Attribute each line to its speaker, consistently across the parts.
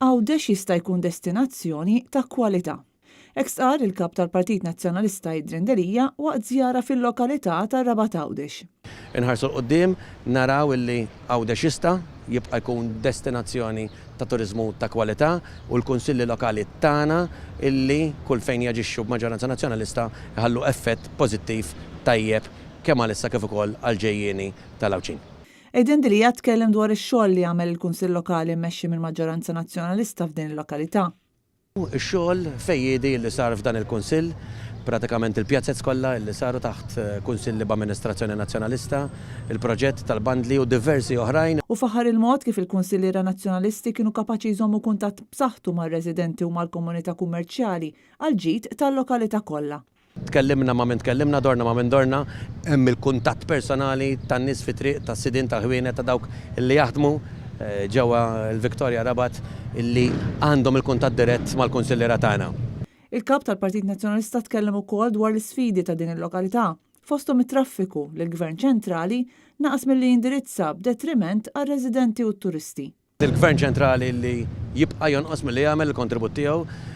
Speaker 1: Għawdex jista' jkun destinazzjoni ta' kwalità. Hekk stqarr il-Kap tal-Partit Nazzjonalista Adrian Delia waqt żjara fil-lokalità tar-Rabat Għawdex.
Speaker 2: Inħarsu 'l quddiem naraw illi Għawdex jista' jibqa' jkun destinazzjoni ta' turiżmu ta' kwalità u l-Kunsilli Lokali tagħna illi kull fejn jaġixxu b'maġġoranza Nazzjonalista jħallu effett pożittiv tajjeb kemm għalissa kif ukoll għall-ġejjieni tal-Għawdxin.
Speaker 1: Adrian Delia tkellem dwar ix-xogħol li għamel il-Kunsill Lokali mmexxi mill-maġġoranza Nazzjonalista f'din il-lokalità.
Speaker 2: Ix-xogħol fejjiedi li sar f'dan il-Kunsill, pratikament il-pjazez kollha li saru taħt Kunsilli b'amministrazzjoni Nazzjonalista, il-proġett tal-bandli u diversi oħrajn.
Speaker 1: Hu faħħar il-mod kif il-Kunsilliera Nazzjonalisti kienu kapaċi jżommu kuntatt b'saħħtu mar-residenti u mal-komunità kummerċjali għall-ġid tal-lokalità kollha.
Speaker 2: Tkellimna ma' min tkellimna, dorna ma' min dorna, hemm il-kuntatt personali tan-nies fit-triq, tas-sidien tal-ħwienet, ta' dawk li jaħdmu ġewwa l-Victoria Rabat li għandhom il-kuntatt dirett mal-kunsilliera tagħna.
Speaker 1: Il-Kap tal-Partit Nazzjonalista tkellem ukoll dwar l-isfidi ta' din il-lokalità, fosthom it-traffiku li l-Gvern ċentrali naqas milli jindirizza b'detriment għar-residenti u t-turisti.
Speaker 2: Il-Gvern ċentrali li jibqa' jonqos milli jagħmel il-kontribut tiegħu.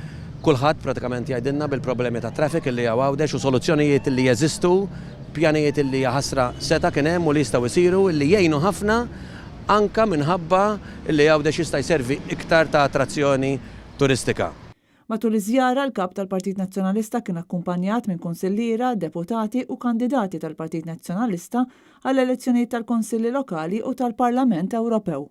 Speaker 2: Kulħadd pratikament jgħidilna bil-problemi tat-traffic li hawn Għawdex u soluzzjonijiet li jeżistu, pjanijiet li jaħasra seta' kien hemm u li jistgħu jsiru li jgħinu ħafna anke minħabba li Għawdex jista' jservi iktar ta' attrazzjoni turistika.
Speaker 1: Matul iż-żjara, l-Kap tal-Partit Nazzjonalista kien akkumpanjat minn kunsilliera, deputati u kandidati tal-Partit Nazzjonalista għall-elezzjonijiet tal-Konsilli Lokali u tal-Parlament Ewropew.